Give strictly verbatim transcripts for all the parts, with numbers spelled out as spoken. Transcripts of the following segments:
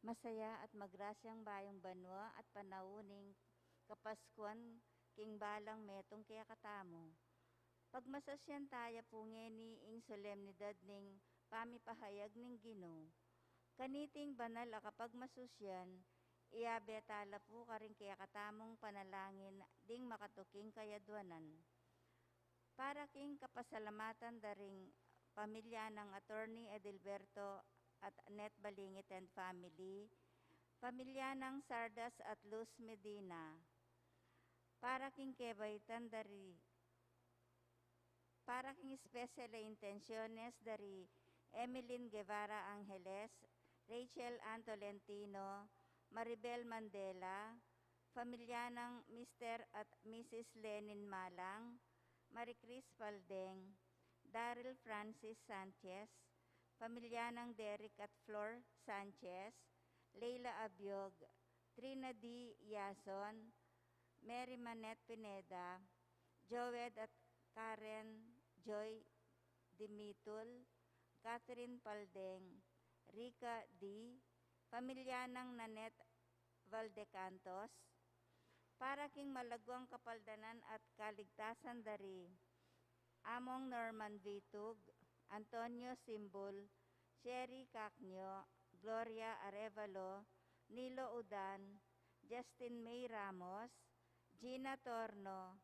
Masaya at magrasyang bayung banua at panaun ning Kapaskuan king balang metung kekatamu. Pagmasusyan taya pu ngeni ing solemnidad ning pamipahayag ning Ginu. Kaniting banal a kapagmasusyan, iyabe tala pu karing kekatamung panalangin ding makatuking kayadwanan. Para king kapasalamatan da ring pamilya nang Attorney Edilberto at Net Balingit and family, pamilya nang Sardas at Luz Medina. Para king kebaitan da ri, para king special a intenciones da ri Emeline Guevara Angeles, Rachel Ann Tolentino, Maribel Mandela, pamilya nang Mister at Missus Lenin Malang, Marie Chris Paldeng, Daryl Francis Sanchez, pamilya nang Derek at Flor Sanchez, Leila Abiog, Trina D. Yason, Mary Manette Pineda, Joed at Karen Joy Dimitul, Catherine Paldeng, Rica D., pamilya nang Nanette Valdecantos, para king malaguang kapaldanan at kaligtasan da ri Among Norman Vitug, Antonio Simbul, Sherry Cacño, Gloria Arevalo, Nilo Udan, Justin May Ramos, Gina Torno,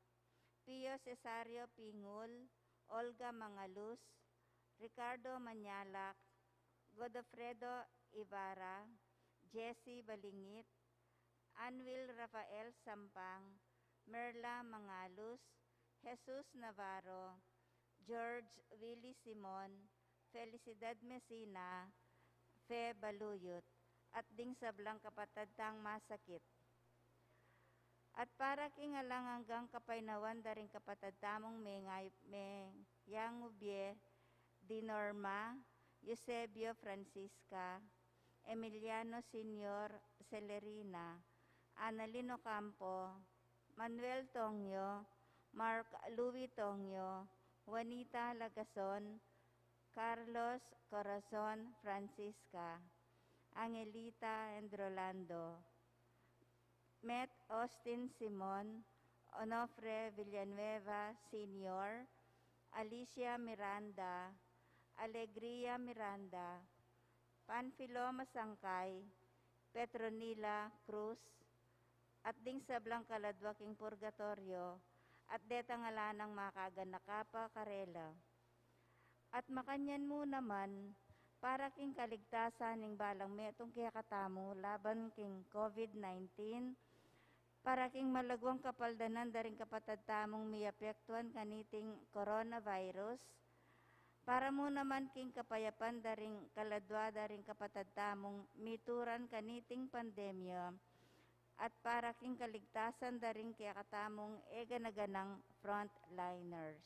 Pio Cesario Pingul, Olga Mangalus, Ricardo Mañalac, Godofredo Ibarra, Jesse Balingit, Anwil Rafael Sampang, Merla Mangalus, Jesus Navarro, George Willie Simon, Felicidad Mesina, Fe Baluyut, at ding sablang kapatad tang masakit. At para king alang anggang kapaynawan da ring kapatad tamung mengay-, mengayangubie di Norma, Eusebio Francisca, Emiliano Senior Celerina, Annalyn Ocampo, Manuel Tongyo, Mark Louis Tongyo, Juanita Lagason, Carlos Corazon Francisca, Angelita and Rolando, Met Austin Simon, Onofre Villanueva Senior, Alicia Miranda, Alegria Miranda, Panfilo Masangkay, Petronila Cruz, at ding sablang kaladwa king purgatoryo, at detang ala nang makaganaka pa karela. At makanyan mu naman, para king kaligtasan ning balang metung kekatamu laban king COVID nineteen, para king malaguang kapaldanan da ring kapatad tamung miapektuan kaniting coronavirus, para mu naman king kapayapan da ring kaladwa da ring kapatad tamung mituran kaniting pandemya, at para king kaligtasan da ring kekatamung e gana-ganang frontliners.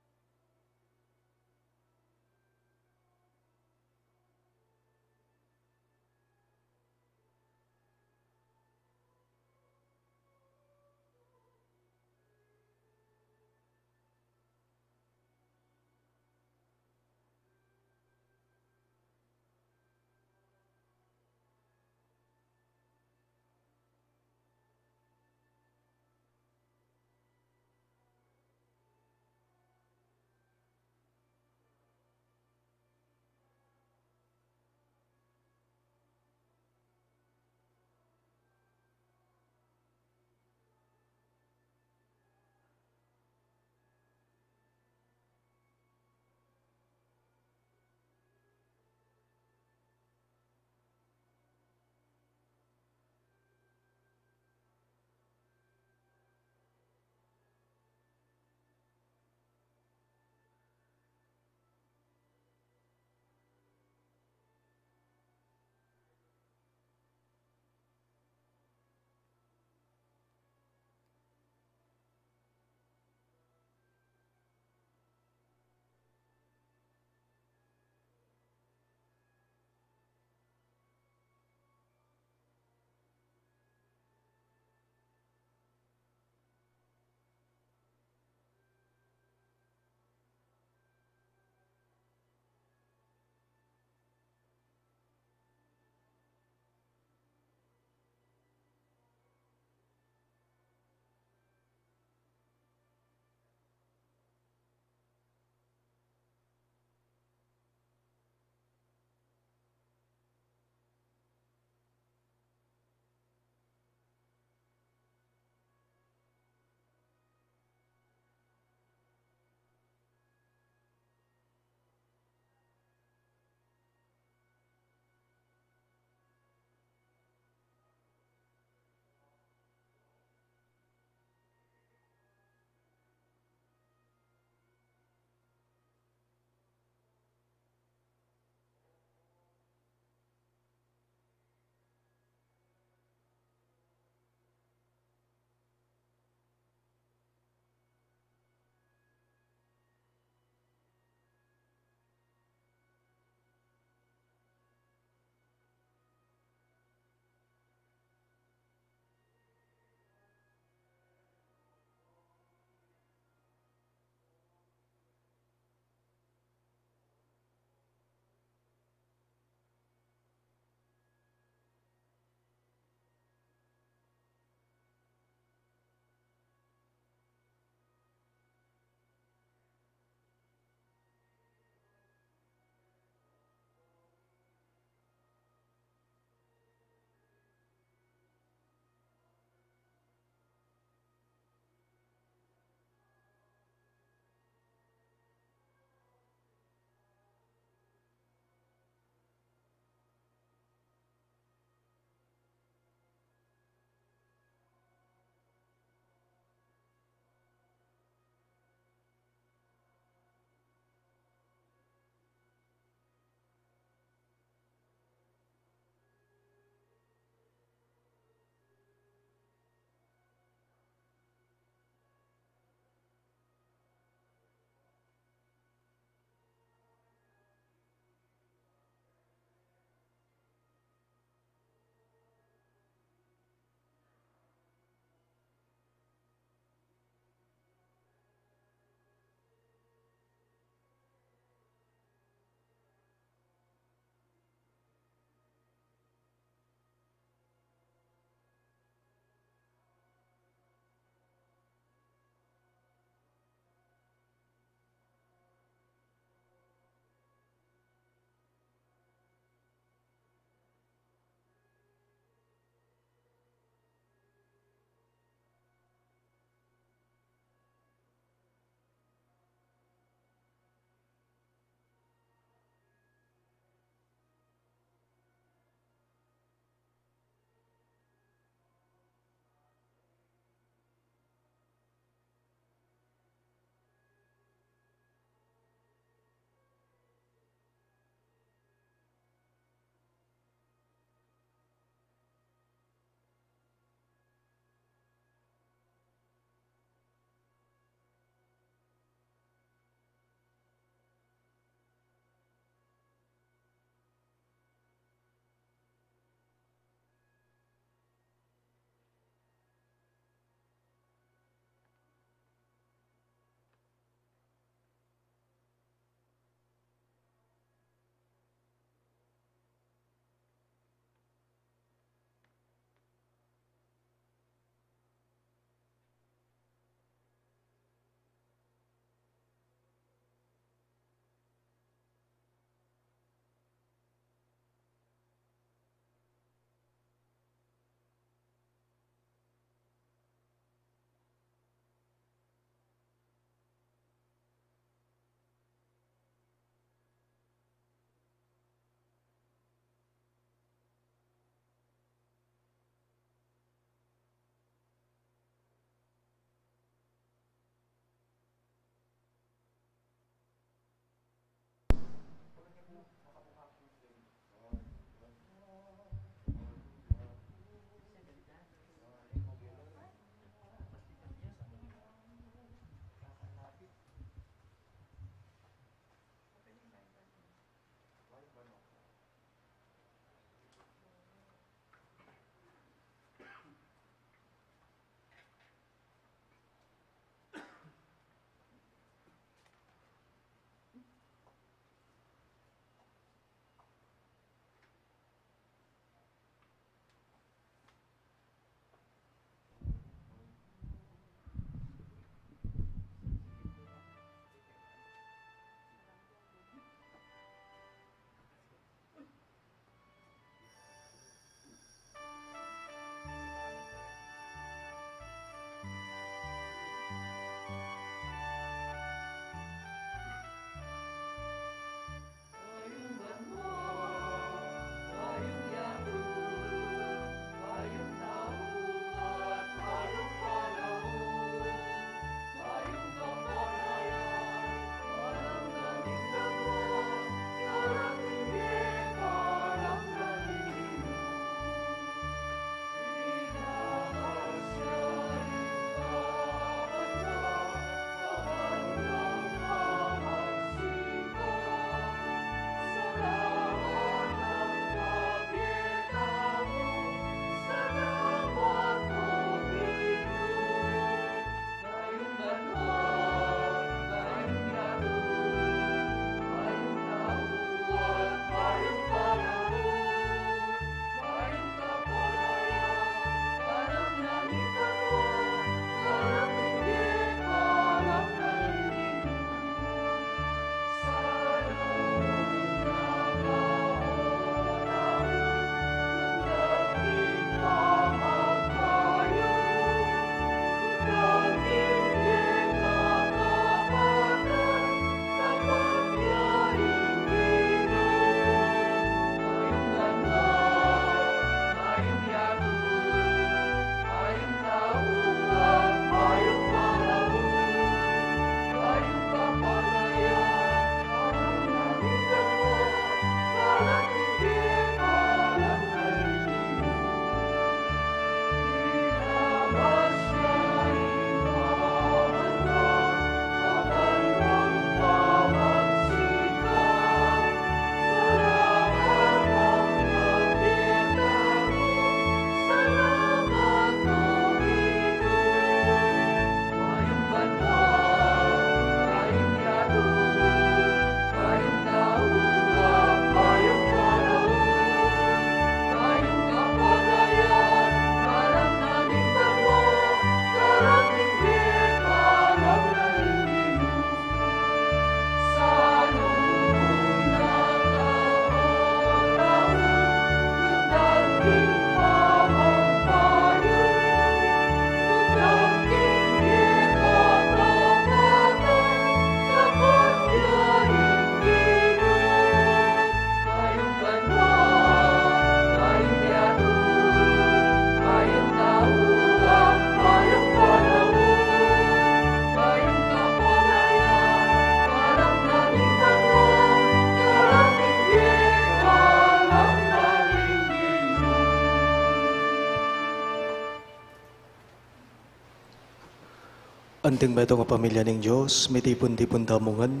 Anting metung a pamilya ning Dios, mitipun-tipun tamu ngan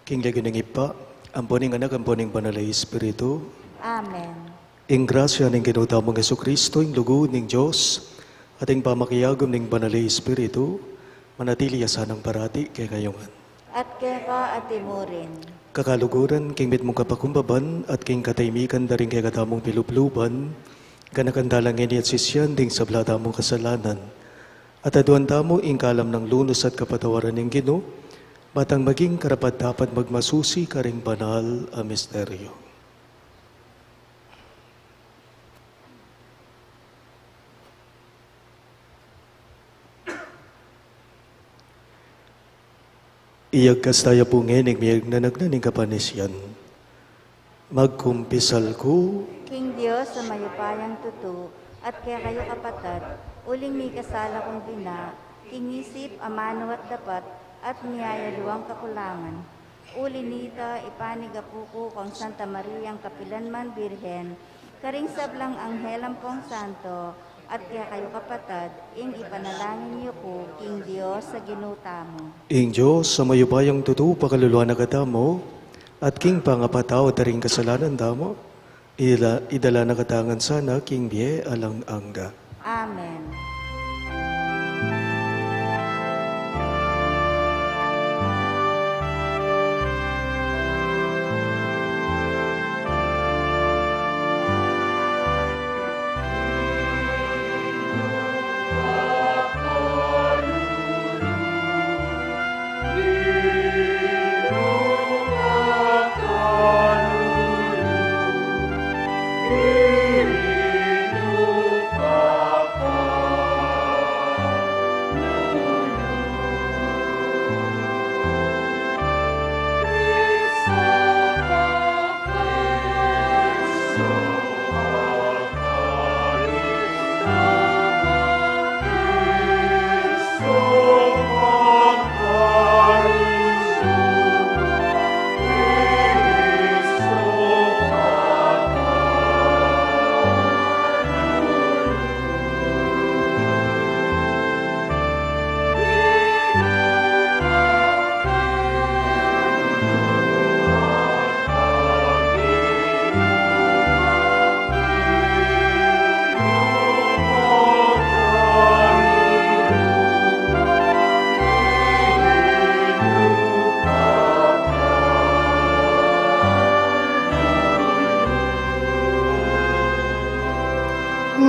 king lagyu ning Ibpa, ampo ning Anak, ampo ning Banal a Espiritu. Amen. Ing grasya ning Ginu tamung Jesucristo, ing lugud ning Dios, at ing pamakiagum ning Banal a Espiritu, manatili ya sanang parati kekayu ngan. At keka at imurin. Kakaluguran, king mitmung kapakumbaban at king katahimikan da ring kekatamung pilubluban, ganakan tala ngeni at sisian ding sabla tamung kasalanan. At aduan tamu ing kalam nang lunus at kapatawaran ning Ginu, ba tang maging karapat-dapat magmasusi karing banal a misteryo. Iyagkas taya pu ngeni ing miyagnanagnan ning kapanisian. Magkumpisal ku king Dios a mayupayang tutu, at kekayu kapatad, uling mikasala kung dina, king isip, amanu at dapat, at miyayaluang kakulangan. Uli nita, ipanigapu ku kang Santa Mariang kapilanman Birhen, karing sablang anghel ampong santo, at kekayu kapatad, ing ipanalangin yu ku king Dios a Ginu tamu. Ing Dios a mayupayang tutu pakaluluan na katamu, at king pangapatawad da ring kasalanan tamu, ila-, idala na katamu ngan sana king bie alang angga. Amen.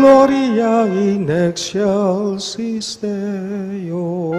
Gloria in excelsis Deo.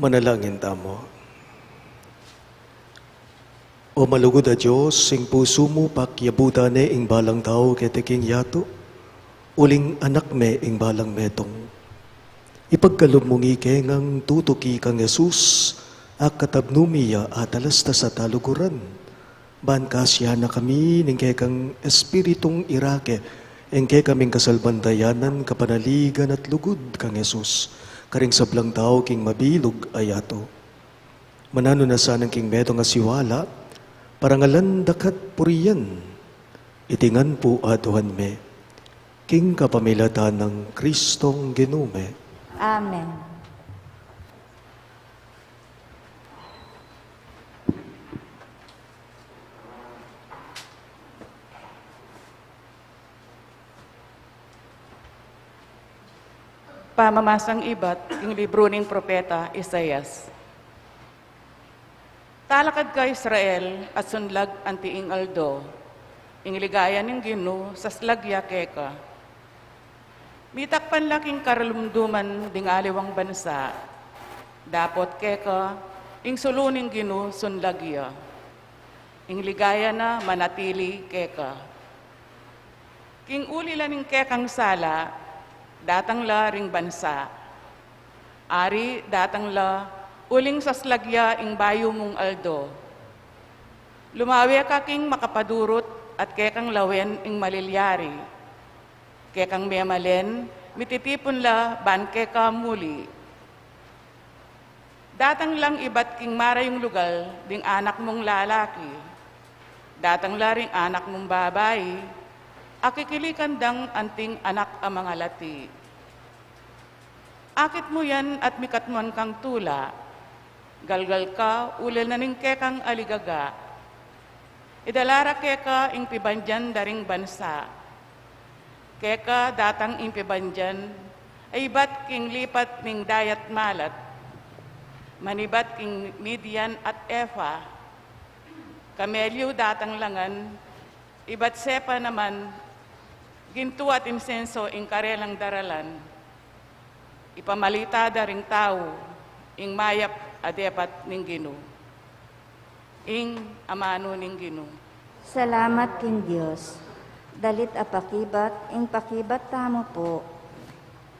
Manalangin tamu. O malugud a Dios, ing pusu mu pakyabutan ne ing balang tau keti king yatu, uling anak me ing balang metung. Ipagkalub mu ngan keng tutuki kang Jesus, a katabnu mi ya atalastas at aluguran. Ban kasya na kami ning kekang Espiritung irake, ing kekaming kasalpantayanan, kapanaligan at lugud kang Jesus, karing sablang tau king mabilug a yatu. Mananu na sanang king metung a siwala, parangalan daka at purian. Iti ngan pu aduan mi, king kapamilatan nang Kristong Ginu mi. Amen. Pamamasang ibat king libru ning propeta Isaias. Talakad ka, Israel, at sunlag anti ing aldo, ing ligaya ning Ginu saslag ya keka. Mitakpan la king karalumduman ding aliwang bansa, dapot keka ing sulu ning Ginu sunlag ya. Ing ligaya na manatili keka. King uli la ning kekang sala, datang la ring bansa. Ari, datang la uling saslag ya ing bayu mung aldo. Lumawe ka king makapadurut at kekang lawen ing malilyari. Kekang memalen, mititipun la ban keka muli. Datang lang ibat king marayung lugal ding anak mung lalaki. Datang la ring anak mung babai, akikilikan dang anting anak a mangalati. Akit mu yan at mikatmuan kang tula. Galgal ka, uli na ning kekang aligaga. Idala ra keka ing pibandian da ring bansa. Keka datang ing pibandian, a ibat king lipat ning dayat malat, manibat king Midian at Efa. Kamelyu datang la ngan, ibat Sepa naman, gintu at insenso ing karelang daralan. Ipamalita da ring tau ing mayap a depat ning Ginu. Ing amanu ning Ginu. Salamat king Dios. Dalit a pakibat, ing pakibat tamu pu.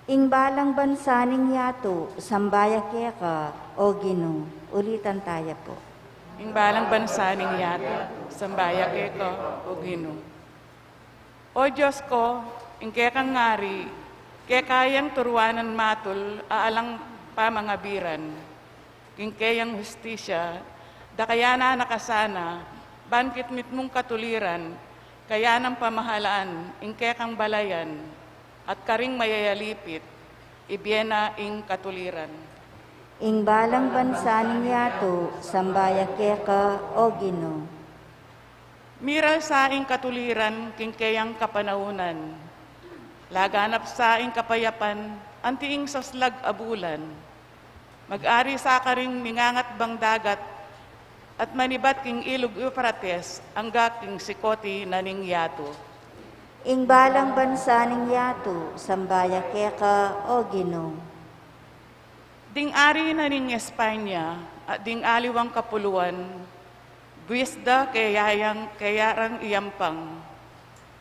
Ing balang bansa ning yatu, samba ya keka, o Ginu. Ulitan taya pu. Ing balang bansa ning yatu, samba ya keka, o Ginu. O Dios ko, ing kekang ngari, keka yang turuanan matul a alang pamangabiran. King keyang hustisya, dakayanan na ka sana, ban kitmit mung katuliran, kayanang pamahalaan, ing kekang balayan, at karing mayayalipit, ibie na ing katuliran. Ing balang bansa ning yatu, samba ya keka, o Ginu. Miral sa ing katuliran king keyang kapanaunan. Laganap sa ing kapayapan anti ing saslag a bulan. Mag-ari sa karing mingangatbang dagat at manibat king ilug Eufrates angga king sikoti na ning yatu. Ing balang bansa ning yatu, samba ya keka, o Ginu. Ding ari na ning Espanya at ding aliwang kapuluan, buis da keyang, keyarang iyampang.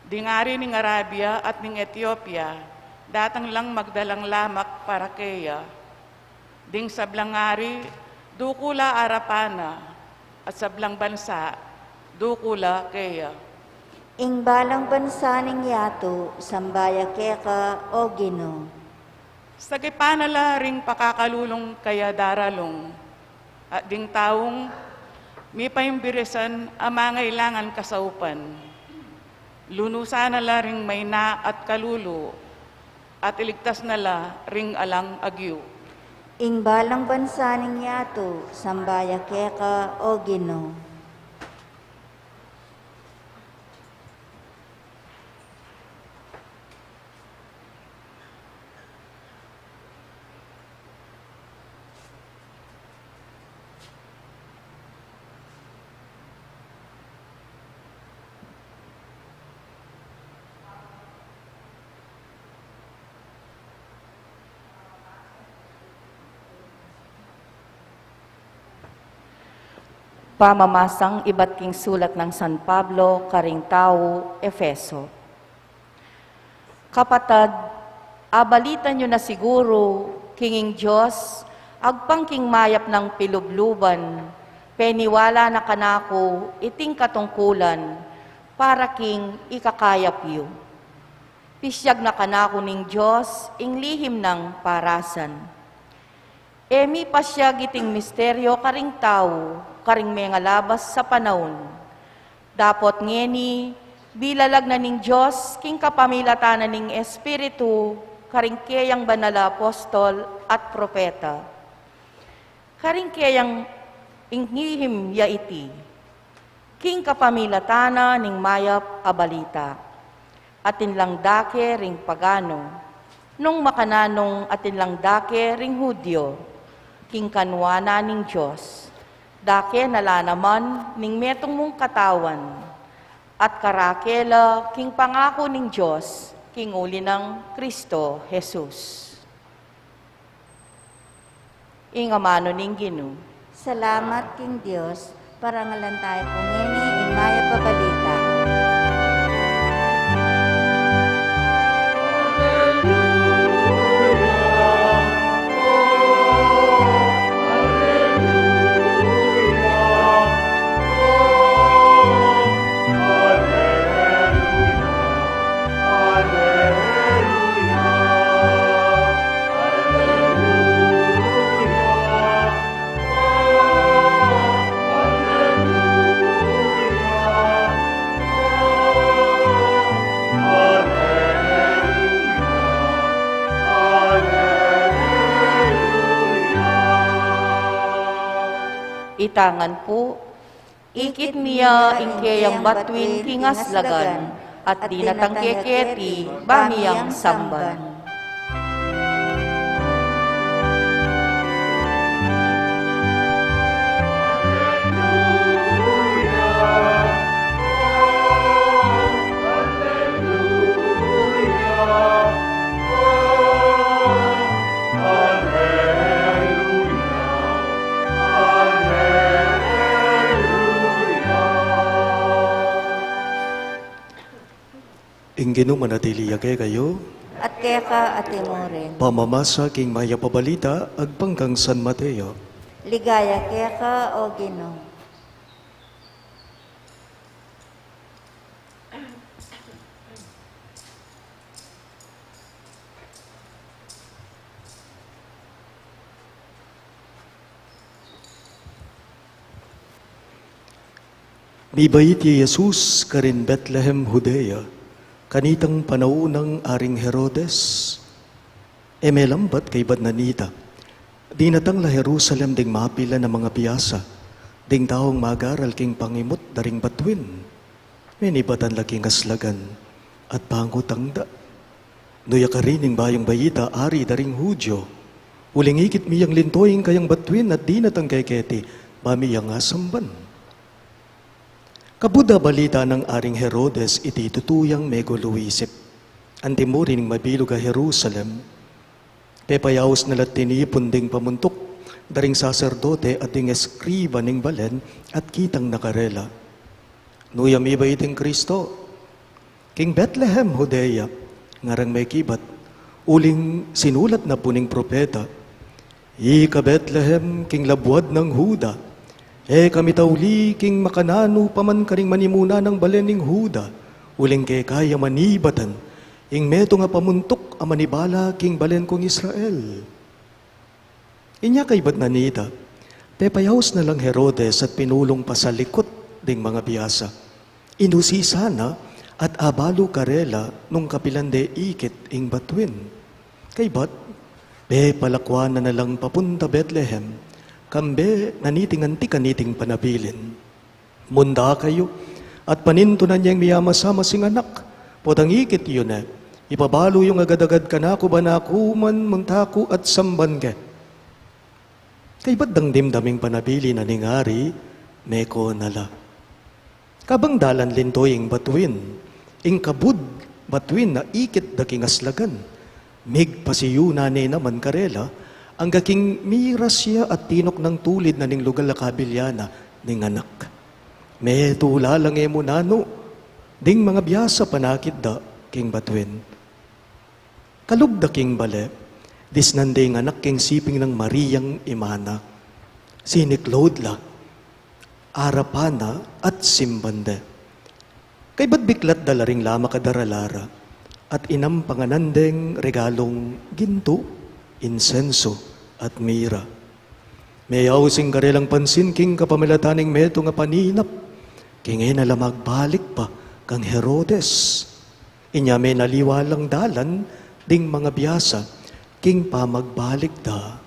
Ding ari ning Arabia at ning Etiopia, datang lang magdalang lamak para keya. Ding sablang ari, duku la arapan na, at sablang bansa, duku la keya. Ing balang bansa ning yatu, samba ya keka, o Ginu. Sagipan na la ring pakakalulung keya daralung, at ding taung mipaimbirisan a mangailangan kasaupan. Lunusan na la ring maina at kalulu, at iligtas na la ring alang agyu. Ing balang bansa ning yatu, samba ya keka, o Ginu. Pamamasang ibat king sulat nang San Pablo karing tau Efeso. Kapatad, abalitan yu na siguru king ing Dios, agpang king mayap nang pilubluban, peniwala na kanaku iting katungkulan para king ikakayap yu. Pisyag na kanaku ning Dios ing lihim nang parasan. E mi pasiag iting misteryo karing tau, karing mengalabas a panaun. Dapot ngeni, bilalag na ning Dios king kapamilatan na ning Espiritu karing keyang banal a apostol at propeta. Karing keyang ing lihim ya iti, king kapamilatan na ning mayap a balita. Atin lang dake ring pagano, nung makananu atin lang dake ring Judio, king kanwanan ning Dios, dake na la naman ning metung mung katawan, at karake la king pangaku ning Dios, king uli nang Kristo Jesus. Ing amanu ning Ginu. Salamat king Dios, parangalan tayu pu ngeni ing mayap a balita. Itangan pu. Ikit mi ya ing keyang batuin king aslagan, at dinatang keketi ba mi yang samban. Ing Ginu manatili ya kekayu. At keka at imurin. Pamamasa king mayap a balita agpang kang San Mateo. Ligaya keka, O Ginu. Mibait ya i Jesus karin Betlehem, Judea, kanitang panaun nang Aring Herodes. E melambat kaybat na nita, dinatang la Jerusalem ding mapilan a mangabiasa, ding taung magaral king pangimut da ring batuin. Menibatan la king aslagan at pangutang da, "Nu ya karin ing bayung baita, Ari da ring Judio? Uling ikit mi yang linto ing kayang batuin at dinatang keketi ba mi yang asamban?" Kabud a balita nang Aring Herodes iti tutu yang megulu isip. Anti mu rin ing mabilug a Jerusalem, pepayaus na la tinipun ding pamuntuk da ring saserdote at ding eskriba ning balen at kitang na karela, "Nu ya mibait ing Kristo? King Betlehem, Judea, ngarang mekibat, uling sinulat na pu ning propeta, 'Ika Betlehem, king labuad nang Juda, e ka mitauli king makananu pa man karing manimuna nang balen ning Juda, uling keka ya manibatan ing metung a pamuntuk a manibala king balen kung Israel.'" Inya kaybat na nita, pepayaus na lang Herodes at pinulung pasalikut ding mangabiasa. Inusisa na at abalu karela nung kapilan de ikit ing batuin. Kaybat, pepalakuan na na lang papunta Betlehem, kambe na niting anti kaniting panabilin. Munta kayu at panintunan yeng miyamasamasing anak, potang ikit yu ne, ipabalu yung agad-agad kanaku, ba naku man munta ku at samban ke. Kaybat dang dimdam ing panabilin na ning ari, meko na la. Kabang dalan linto ing batuin, ing kabud batuin a ikit da king aslagan, migpasiyu na ne naman karela, angga king miras ya at tinuknang tulid na ning lugal a kabilyan na, ning anak. Metung la lang e mu nanu ding mangabiasa panakit da king batuin. Kalub da king bale, disnan de ing anak king siping nang Mariang ima na. Siniklaud la, arapan na at simban de. Kaybat biklat da la ring lamak a darala ra, at inampangan deng regalung gintu, insenso, at mira. Meyaus ing karelang pansin king kapamilatan ning metung a paninap, king e na la magbalik pa kang Herodes. Inya menaliwa lang dalan ding mangabiasa king pamagbalik da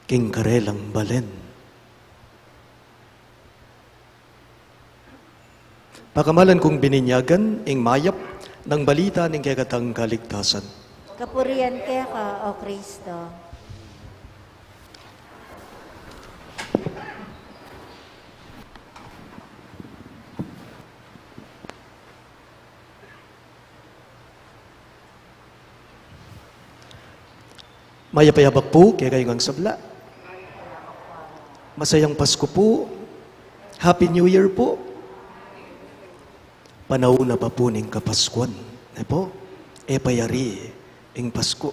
king karelang balen. Pakamalan kung bininyagan ing mayap nang balita ning kekatang kaligtasan. Kapurian keka, O Kristo. Mayap a yabak pu kekayu ngang sabla. Masayang Pasko pu. Happy New Year pu. Panaun na pa pu ning Kapaskuan, ne pu? E pa yari ing Pasko.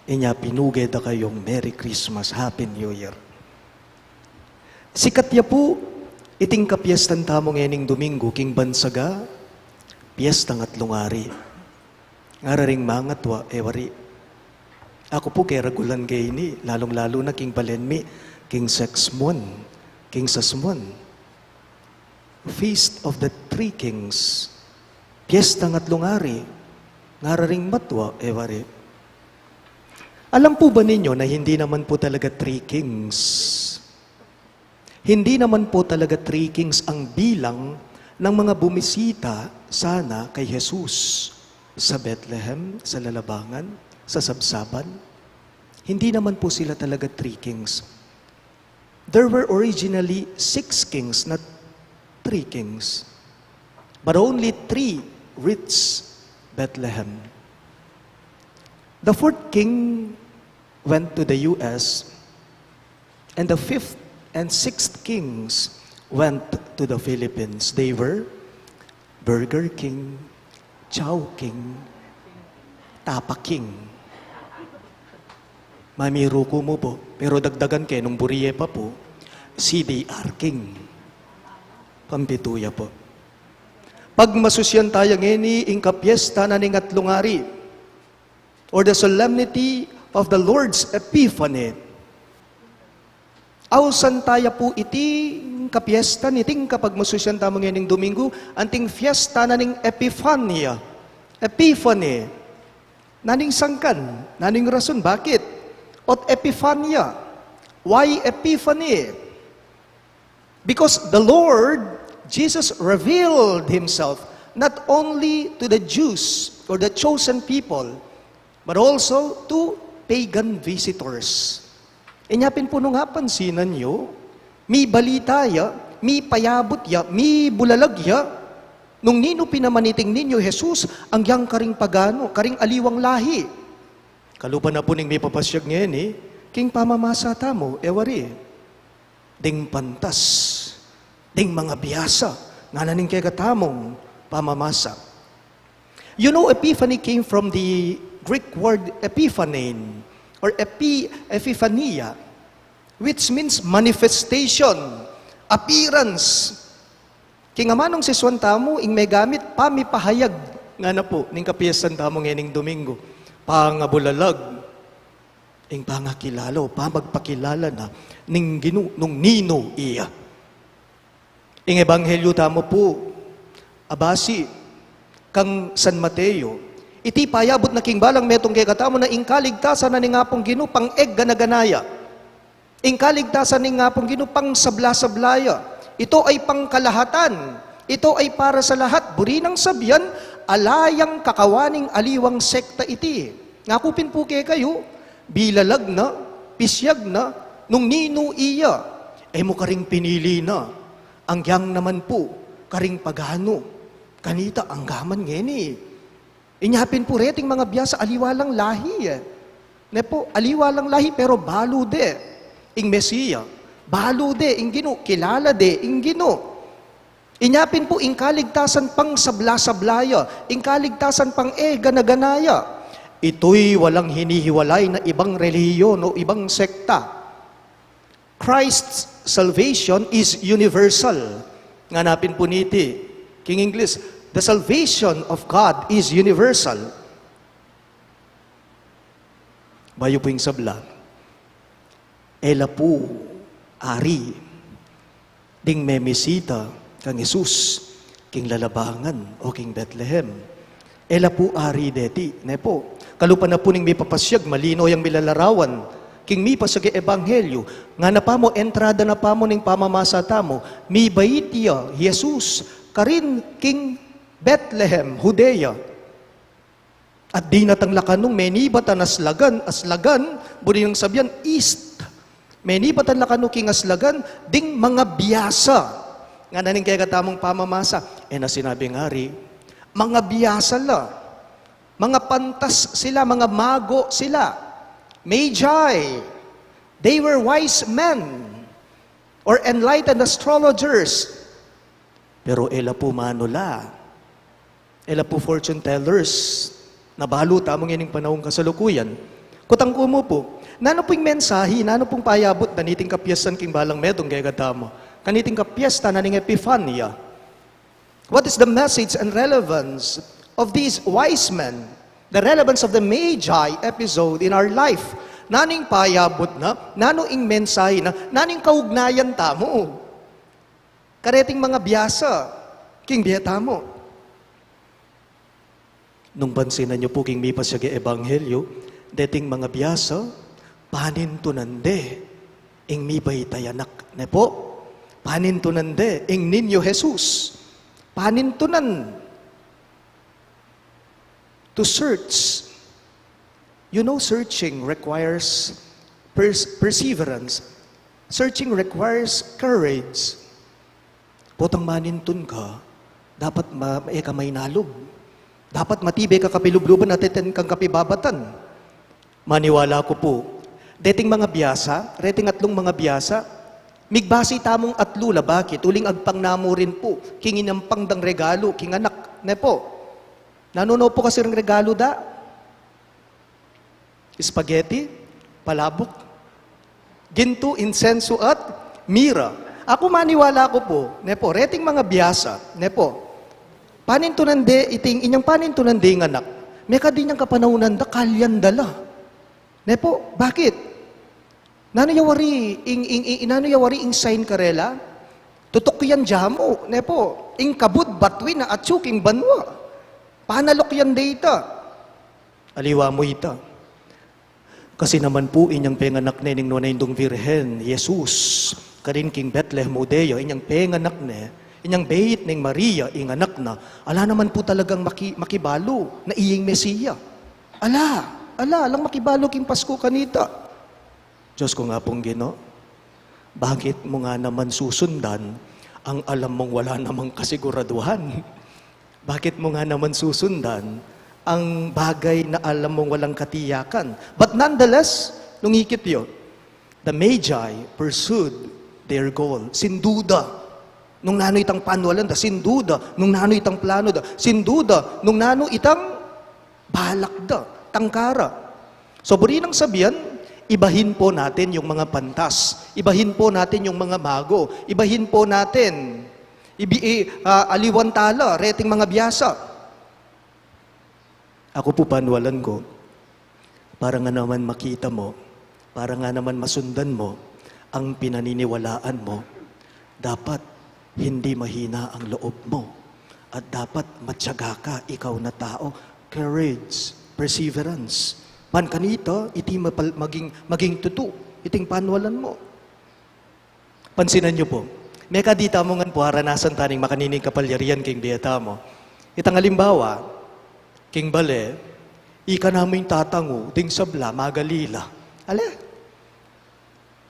Inya pinuge da kayung Merry Christmas, Happy New Year. Sikat ya pu iting kapiestan tamu ngening Domingo king bansa ga, piestang Atlung Ari. Ngara ring mangatwa, e wari. Aku pu keragulan ke ini, lalung-lalu na king balen mi, king sasmuan, king sasmuan. Feast of the Three Kings. Piestang Atlung Ari. Ngara ring matwa, e wari. Alam pu ba ninyo na hindi naman pu talaga Three Kings? Hindi naman po talaga Three Kings ang bilang ng mga bumisita sana kay Jesus sa Bethlehem, sa Lalabangan, sa Sabsaban. Hindi naman po sila talaga Three Kings. There were originally six kings, not three kings. But only three reached Bethlehem. The fourth king went to the U S, and the fifth and sixth kings went to the Philippines. They were Burger King, Chowking, Tapa King. Mamiru ku mu pu, pero dagdagan ke nung buri ye pa pu, C D R King. Pampitu ya pu. Pagmasusyan taya ngeni ing kapiesta na ning Atlung Ari, or the solemnity of the Lord's Epiphany. Ausan taya pu iti kapiesta niting kapagmasusyan tamu ngening Domingo, anting fiesta na ning Epifania. Epiphany. Naning sangkan, naning rason, bakit? Ot Epifania. Why Epiphany? Because the Lord Jesus revealed himself not only to the Jews or the chosen people, but also to pagan visitors. Inya pin pu nung apansinan yu, mibalita ya, mipayabut ya, mibulalag ya, nung ninu pin naman iting Niño Jesus, anggiyang karing pagano, karing aliwang lahi. Kalupa na pu ning mipapasyag ngeni, king pamamasa tamu, e wari. Ding pantas, ding mangabiasa, ngana ning kekatamung pamamasa. You know, epiphany came from the Greek word epiphanein, or epi-, epiphania, which means manifestation, appearance. King amanung sisuan tamu, ing megamit, pamipahayag, ngana pu, ning kapiestan tamu ngening Domingo. Pangabulalag, ing pangakilala, o pamagpakilala na, ning Ginu, nung ninu iya. Ing ebanghelyu tamu pu, abasi, kang San Mateo, iti payabut na king balang metung kekatamu na ing kaligtasan na ning Apung Ginu, pang-egana-gana ya. Ing kaligtasan ning Apung Ginu pangsabla-sabla ya. Ito ay pangkalahatan. Ito ay para sa lahat. Buri nang sabian, ala yang kakawaning aliwang sekta iti. Ngaku pin pu kekayu, bilalag na, pisyag na, nung ninu iya. E mu karing pinili na. Anggiyang naman pu, karing pagano. Kanita, anggaman ngeni. Inya pin pu reting mangabiasa aliwa lang lahi, e. Ne pu, aliwa lang lahi, pero balu de ing Mesia. Balu de ing Ginu, kilala de ing Ginu. Inya pin pu ing kaligtasan pang sabla-sabla ya, ing kaligtasan pang e gana-gana ya. Itu'y walang hinihiwalay na ibang relihiyon o ibang sekta. Christ's salvation is universal. Ngana pin pu niti, king English, "The salvation of God is universal." Bayu pu ing sabla, e la pu ari ding memisita kang Jesus king lalabangan o king Betlehem. E la pu ari deti, ne pu. Kalupa na pu ning mipapasyag, malino yang milalarawan king mipasyag a ebanghelyu. Ngana pa mu, entrada na pa mu ning pamamasa tamu, mibait ya Jesus karin king Betlehem, Judea. At dinatang la kanu, menibatan aslagan, aslagan, buri nang sabian, east. Menibatan la kanu king aslagan ding mga biasa. Ngana ning kekatamung pamamasa, e na sinabing ari, mga biasa la. Mga pantas sila, mga mago sila. Magi. They were wise men or enlightened astrologers. Pero e la pu manula. E la pu fortune tellers. Na balu tamu ngening panaung kasalukuyan. Kutang ku mu pu, nanu pu ing mensahi, nanu pung payabut na niting kapiestan king balang metung kekatamu? Kaniting kapiestan na ning Epifania. What is the message and relevance of these wise men? The relevance of the Magi episode in our life. Nanu ing payabut na, nanu ing mensahi na, nanu ing kaugnayan tamu kareting mga biasa king bie tamu? Nung pansinan yu pu king mipasyag a ebanghelyu, deting mga biasa, panintunan de ing mibait a anak, ne pu? Panintunan de ing Niño Jesus. Panintunan. To search. You know, searching requires pers-, perseverance. Searching requires courage. Potang manintun ka, dapat ma-, e ka mainalub. Dapat matibe ka kapilubluban at teten kang kapibabatan. Maniwala ku pu, deting mga biasa, reting atlung mga biasa, migbasi tamung atlu la, bakit? Uling agpang na mu rin pu king inampang dang regalu king anak, ne pu? Nanu no pu kasi ring regalu da? Spaghetti, palabuk, gintu, insensu, at mira. Aku, maniwala ku pu, ne pu, reting mga biasa, ne pu, panintunan de iting, inyang panintunan de ing anak, mekad inyang kapanaunan da, kalyan da la. Ne pu, bakit? Nanu ya wari ing, ing, ing, nanu ya wari ing sign karela? Tutukian da mu, ne pu, ing kabud batuin na atyu king banua. Panalukyan de ita. Aliwa mu ita. Kasi naman pu, inyang penganak ne ning Nuan a Indung Virgen, Jesus, karin king Betlehem, Judea, inyang penganak ne, inyang beit neng Maria ing anak na, ala naman pu talagang maki-, makibalu na iyang Mesia. Ala, ala, alang makibalu king Pasku kanita. Dios kung Apung Ginu, bakit mu nga naman susundan ang alam mong wala namang kasiguraduhan? Bakit mu nga naman susundan ang bagay na alam mong walang katiyakan? But nonetheless, nung ikit yu, the Magi pursued their goal. Sinduda nung nanu itang panwalan da, sinduda nung nanu itang plano da, sinduda nung nanu itang balak da, tangka ra. So, buri nang sabian, ibahin po natin yung mga pantas. Ibahin po natin yung mga mago. Ibahin po natin. Ibi-, i-, ah, aliwan tala reting mga biasa. Aku pu, panwalan ku, para nga naman makita mo, para nga naman masundan mo ang pinaniniwalaan mo, dapat hindi mahina ang loob mo. At dapat matiyaga ka, ikaw na tao. Courage, perseverance. Ban kanita, iti mapal-, maging, maging tutu iting panwalan mo. Pansinan yu pu, mekad ita mu ngan pu, aranasan ta ning makanining kapalyarian king bie tamu. Itang alimbawa, king bale, ika na mu ing tatangu ding sabla, magali la. Ale?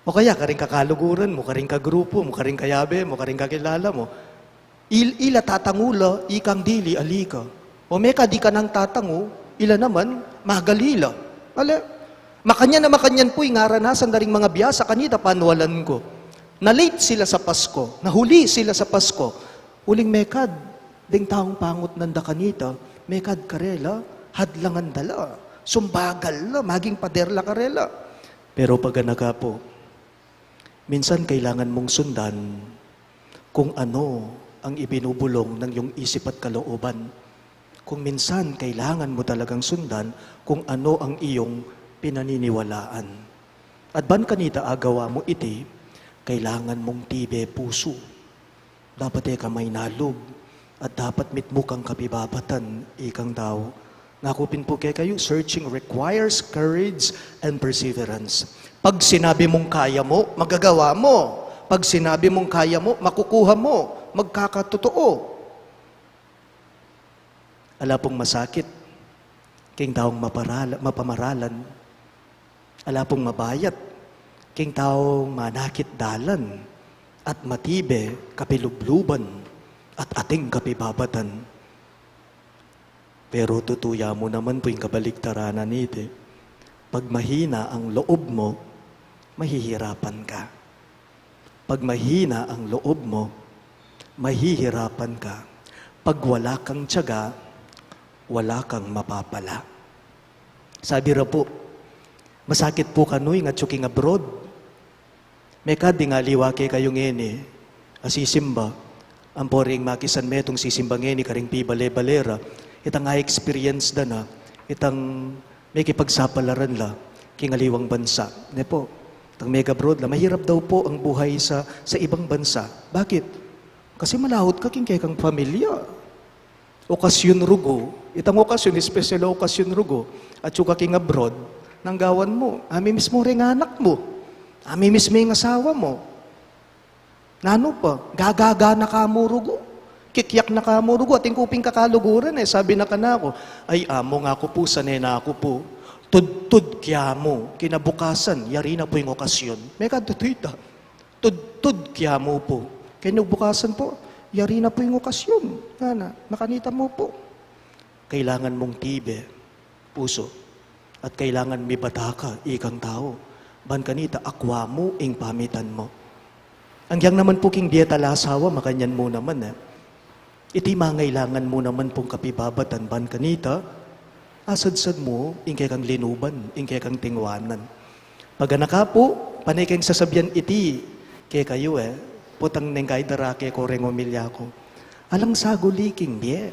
O kaya karing kakaluguran mu, karing kagrupu mu, karing kayabe mu, karing kakilala mu. Il-, ila tatangu la, ikang dili, ali ka. O mekad ika nang tatangu, ila naman, magali la. Ale? Makanyan a makanyan pu ing aranasan da ring mga biasa kanita, panwalan ku. Na-late sila sa Pasko, nahuli sila sa Pasko. Uling mekad ding taung pangutnan da kanita, mekad karela, hadlangan da la, sumbagal la, maging pader la karela. Pero paganaka pu, minsan kailangan mung sundan kung ano ang ibinubulong ng iyong isip at kalooban. Kung minsan kailangan mo talagang sundan kung ano ang iyong pinaniniwalaan. At ban kanita agawa mo iti, kailangan mung tibe pusu. Dapat e ka mainalub, at dapat mitmu kang kapibabatan, ikang tau. Ngaku pin pu kekayu, searching requires courage and perseverance. Pag sinabi mung kaya mo, magagawa mo. Pag sinabi mung kaya mo, makukuha mo. Magkakatotoo. Ala pung masakit king taung maparala-, mapamaralan. Ala pung mabayat king taung manakit dalan at matibe kapilubluban at ating kapibabatan. Pero tutu ya mu naman pu ing kabaligtaran na niti, pag mahina ang loob mo, mahihirapan ka. Pag mahina ang loob mo, mahihirapan ka. Pag wala kang tiyaga, wala kang mapapala. Sabi ra pu, masakit pu kanu ing atyu king abroad. Mekad ding aliwa kekayu ngeni a sisimba, ampo ring makisan metung sisimba ngeni karing pibale-bale ra, itang a-experience da na, itang mekipagsapalaran la king aliwang bansa. Ne pu, itang meg-abroad la, mahirap daw pu ang buhay sa, sa ibang bansa. Bakit? Kasi malahut ka king kekang pamilya. Okasyon rugu, itang okasyon, espesyal a okasyon rugu, atyu ka king abroad, nanu gawan mu, amimiss mu ring anak mu, amimiss mu ing asawa mu. Nanu pa, gagaga na ka mu rugu, kikyak na ka mu rugu, atin ku pin kakaluguran e, sabi na kanaku, "Ay, Among, aku pu, sane na ku pu, tudtud kyamu, kinabukasan, yari na pu ing okasyon." Mekad tutu ita. Tudtud kyamu pu. Kinabukasan pu, yari na pu ing okasyon. Ngana, makanita mu pu. Kailangan mung tibe pusu. At kailangan mibata ka, ikang tau. Ban kanita, akwa mu ing pamitan mu. Agyang naman pu king bie talasawa, makanyan mu naman e. Iti mangailangan mu naman pung kapibabatan ban kanita, asadsad mu ing kekang linuban, ing kekang tingwanan. Paganaka pu, pane keng sasabian iti kekayu e, potang neng kay darake ko reng omilya ku. Alang saguli king bie.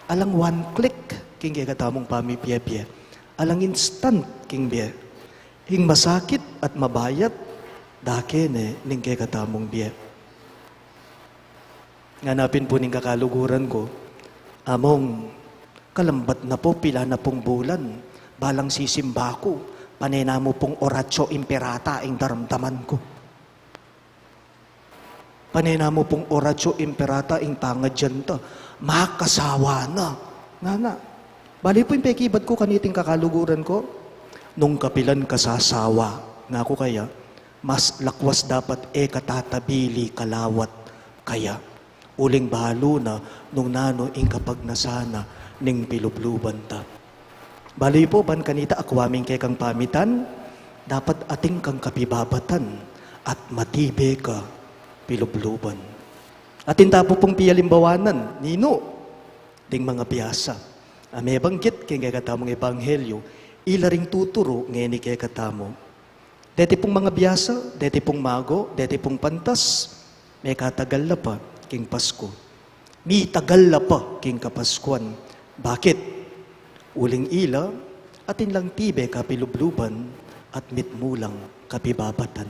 Alang one click king kekatamung pamibie-bie. Alang instant king bie. Ing masakit at mabayat, dake ne ning kekatamung bie. Ngana pin pu ning kakaluguran ku, "Among, kalambat na pu, pila na pung bulan, balang sisimba ku, pane na mu pung Oratio Imperata ing daramdaman ku. Pane na mu pung Oratio Imperata ing tangadyan ta, makasawa na." Ngana. Bale pu ing pekibat ku kaniting kakaluguran ku, nung kapilan ka sasawa, ngaku kaya, mas lakwas dapat e ka tatabili kalawat kaya. Uling balu na nung nanu ing kapagnasan na ning pilubluban ta. Bale pu, ban kanita akwa ming kekang pamitan, dapat atin kang kapibabatan at matibe ka pilubluban. Atin ta pu pung pialimbawanan, ninu, ding mangabiasa a mebanggit king kekatamung ebanghelyu, ila ring tuturu ngeni kekatamu. Deti pung mangabiasa, deti pung mago, deti pung pantas, mekatagal la pa king Pasku. Mitagal la pa king Kapaskuan. Bakit? Uling ila, atin lang tibe kapilubluban at mitmu lang kapibabatan.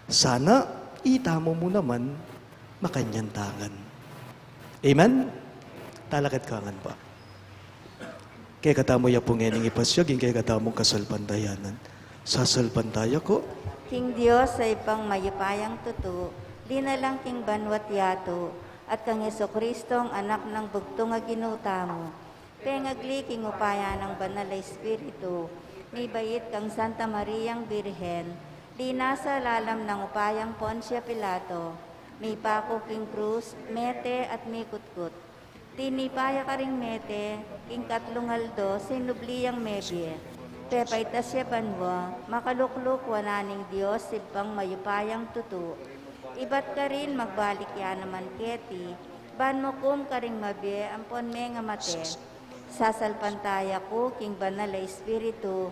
Sana itamu mu naman makanyan ta ngan. Amen? Talakad ka ngan pa. Kekatamu ya pu ngening ipasyag ing kekatamung kasalpantayanan. Sasalpantaya ku king Dios a Ibpang mayupayang tutu, linalang king banua't yatu, at kang Jesucristo a Anak nang bugtung a Ginu tamu, pengagli king upaya nang Banal a Espiritu, mibait kang Santa Mariang Birhen, linasa lalam nang upayang Poncio Pilato, mipaku king krus, mete at mikutkut. Tinipa ya karing mete, king katlung aldo sinubli yang mebie. Pepaitas ya banua, makalukluk wanan ning Dios, Ibpang mayupayang tutu. Ibat karin magbalik ya naman keti, ban mukum karing mabie ampon menga mate. Sasalpantaya ku king Banal a Espiritu,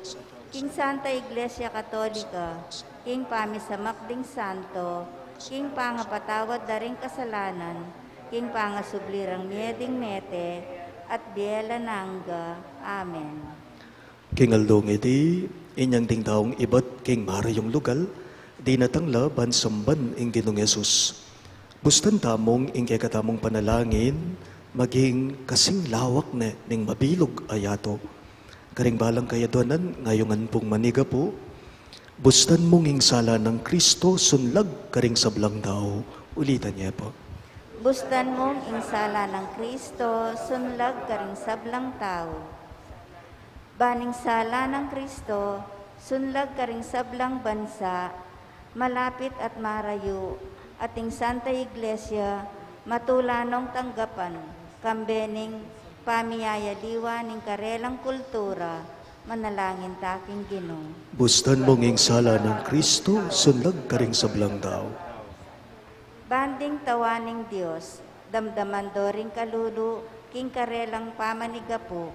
king Santa Iglesia Katolika, king pamisamak ding santo, king pangapatawad da ring kasalanan, king pangasubli rang mie ding mete, at bie alang angga. Amen. King aldo ngeni, inyang ding taung ibat king marayung lugal, dinatang la ban samban ing Ginung Jesus. Bustan tamung ing kekatamung panalangin maging kasing lawak ne ning mabilug a yatu. Karing balang kayaduanan, ngayungan pung manigapu. Bustan mung ing sala nang Kristo sunlag karing sablang tau. Ulitan ye pu. Bustan mung ing sala nang Kristo sunlag karing sablang tau. Ban ing sala nang Kristo sunlag karing sablang bansa, malapit at marayu, at ing Santa Iglesia matula nong tanggapan, kambe ning pamiyayaliwa ning karelang kultura. Manalangin ta king Ginu. Bustan mung ing sala nang Kristo sunlag karing sablang tau. Ban ding tauan ning Dios, damdaman do ring kalulu king karelang pamanigapu.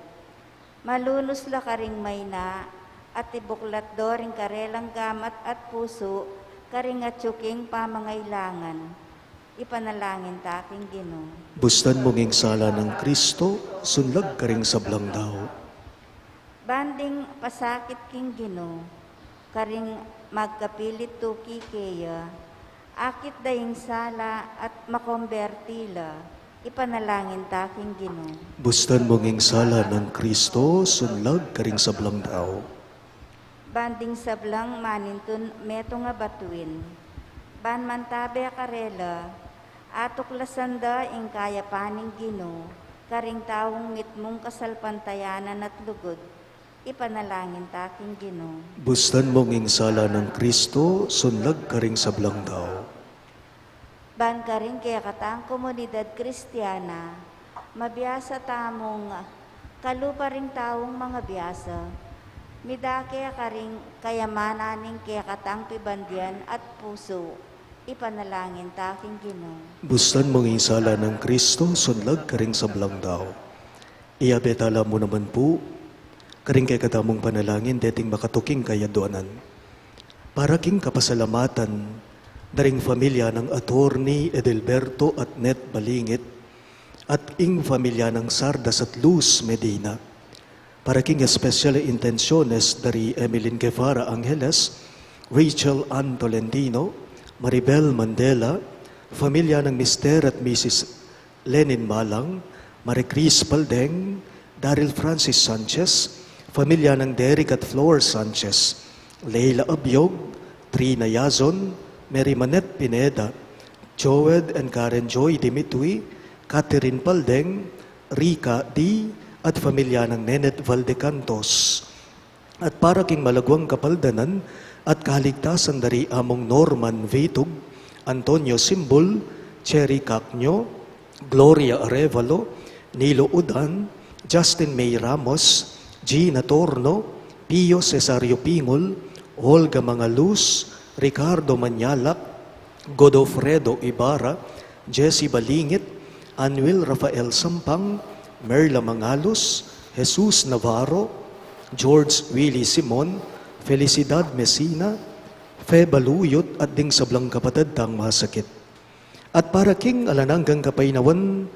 Malunus la karing maina, at ibuklat do ring karelang gamat at pusu karing atyu king pamangailangan. Ipanalangin ta king Ginu. Bustan mung ing sala nang Kristo sunlag karing sablang tau. Ban ding pasakit king Ginu karing magkapilit tuki keya, akit da ing sala at makomberti la. Ipanalangin ta king Ginu. Bustan mung ing sala nang Kristo sunlag karing sablang tau. Ban ding sablang manintun metung a batuin, ban mantabe karela, atuklasan da ing kayapan ning Ginu karing taung mitmung kasalpantayanan at lugud. Ipanalangin ta king Ginu. Bustan mung ing sala nang Kristo sunlag karing sablang tau. Ban karing kekatang komunidad Kristiana, mabiasa tamung kalupa ring taung mangabiasa, midake karing kayamanan ning kekatang pibandian at pusu. Ipanalangin ta king Ginu. Bustan mung ing sala nang Kristo sunlag karing sablang tau. Iyabe tala mu naman pu karing kekatamung panalangin deting makatuking kayaduanan. Para king kapasalamatan da ring familia nang Attorney Edelberto at Net Balingit, at ing familia nang Sardas at Luz Medina. Para king espesyal a intensyones da ri Emeline Guevara Angeles, Rachel Ann Tolentino, Maribel Mandela, familia nang Mister at Missus Lenin Malang, Marie Chris Paldeng, Daryl Francis Sanchez, familia nang Derek at Flor Sanchez, Leila Abiog, Trina Yazon, Mary Manette Pineda, Joed and Karen Joy Dimitui, Catherine Paldeng, Rica D., at familia nang Nenet Valdecantos. At para king malaguang kapaldanan at kaligtasan da ri Among Norman Vitug, Antonio Simbul, Cherry Cacño, Gloria Arevalo, Nilo Udan, Justin May Ramos, Gina Torno, Pio Cesario Pingul, Olga Mangaluz, Ricardo Mañalac, Godofredo Ibarra, Jesse Balingit, Anuel Rafael Sampang, Merla Mangaluz, Jesus Navarro, George Willie Simon, Felicidad Mesina, Fe Baluyot, at ding sablang kapatad tang masakit. At para king alang anggang kapaynawan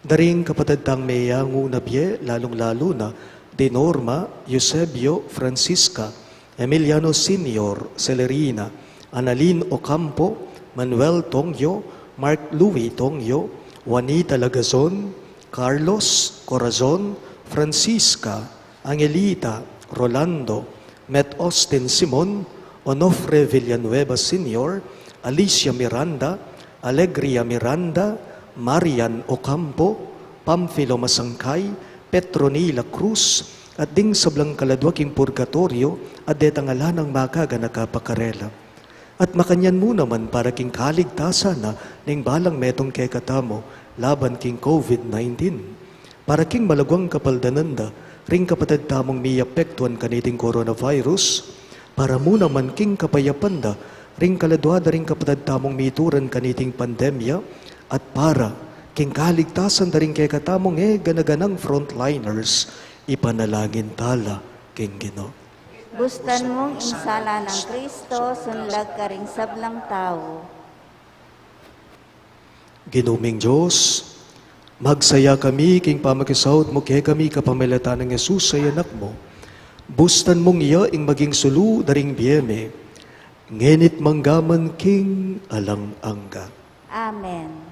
da ring kapatad tang meyangu na bie, lalung-lalu na di Norma, Eusebio, Francisca, Emiliano Senior, Celerina, Annalyn Ocampo, Manuel Tongyo, Mark Louis Tongyo, Juanita Lagazon, Carlos, Corazon, Francisca, Angelita, Rolando, Met Austin Simon, Onofre Villanueva Senior, Alicia Miranda, Alegria Miranda, Marian Ocampo, Pamfilo Masangkay, Petronila Cruz, at ding sablang kaladua king purgatoryo, at detang ala nang makaganaka pa karela. At makanyan mu naman para king kaligtasan na ning balang metung kekatamu laban king COVID nineteen. Para king malaguang kapaldanan da ring kapatad tamung miapektuan kaniting coronavirus, para mu naman king kapayapan da ring kaladua da ring kapatad tamung mituran kaniting pandemya, at para king kaligtasan da ring kekatamung e gana-ganang frontliners, ipanalangin tala king Ginu. Bustan mung ing sala nang Kristo, sunlag karing sablang tau. Ginu ming Dios, magsaya kami king pamakisaut mu kekami kapamilatan nang Jesus a Anak mu. Bustan mung iya ing maging sulu da ring bie mi, ngeni't manggaman king alang angga. Amen.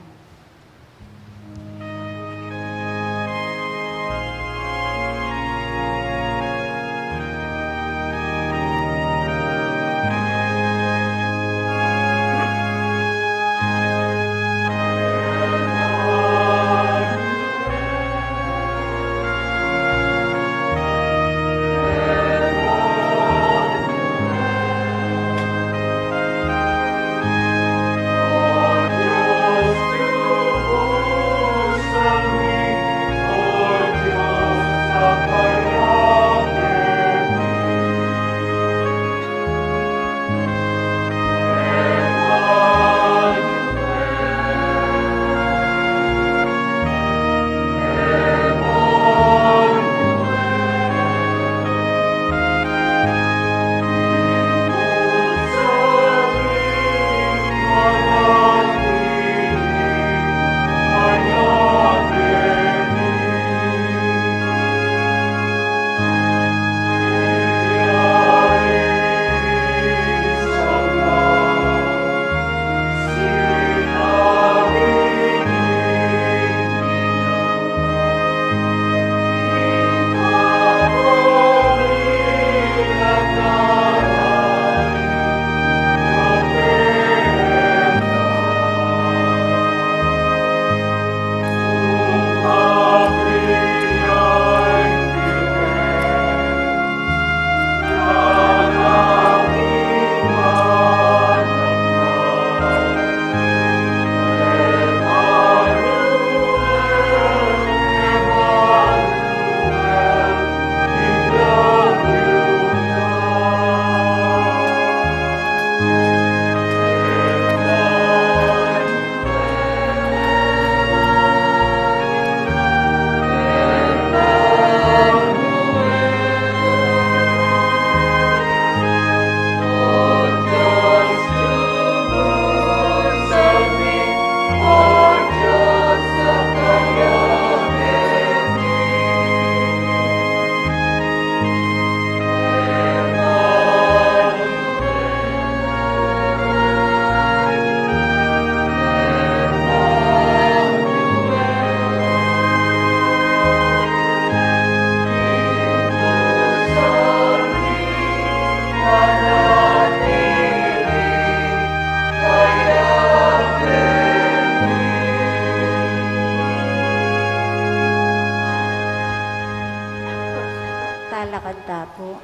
Talakad ta pu.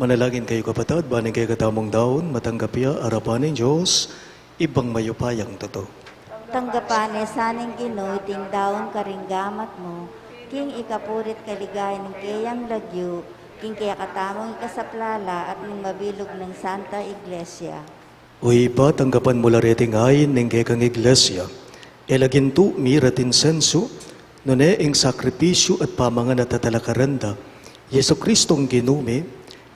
Manalangin kayu, kapatad, ban ing kekatamung daun matanggap ya arapan ning Dios, Ibpang mayupayang tutu. Tanggapan ne sa ning Ginu iting daun karing gamat mu, king ikapurit kaligayan ning keyang lagyu, king kekatamung ikasaplala at ning mabilug nang Santa Iglesia. O Ibpa, tanggapan mu la reting ain ning kekang Iglesia, e la gintu, mira at insensu, nune ing sakripisyu at pamangan a tatalakaran da Jesucristong Ginu mi,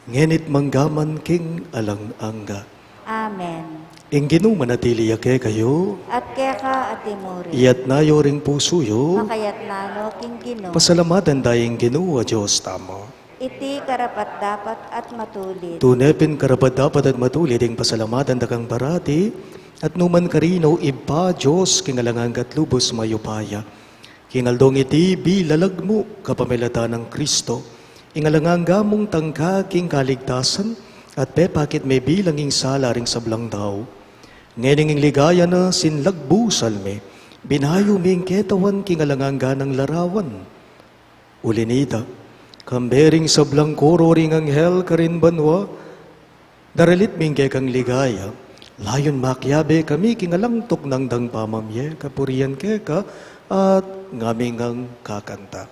ngeni't manggaman king alang angga. Amen. Ing Ginu manatili ya kekayu. At keka at imurin. Iyatas yu ring pusu yu. Makayatas no king Ginu. Pasalamatan da ing Ginu a Dios tamu. Iti karapat-dapat at matulid. Tune pin karapat-dapat at matulid ing pasalamatan da kang parati, at nukarin man, O Ibpa, Dios king alang angga at lubus mayupaya. King aldong iti, bilalag mu, kapamilatan nang Kristo, ing alang angga mung tangka king kaligtasan, at pepakit me bilang ing sala ring sablang tau. Ngening ing ligaya na sinlagbu salmi, binayu me ing ketawan king alang angga nang larawan. Uli nita, kambe ring sablang koro ring anghel karin banua, daralit mi ing kekang ligaya, layun makiabe kami king alang tuknang dang pamamie kapurian keka, at ngami ngang kakanta.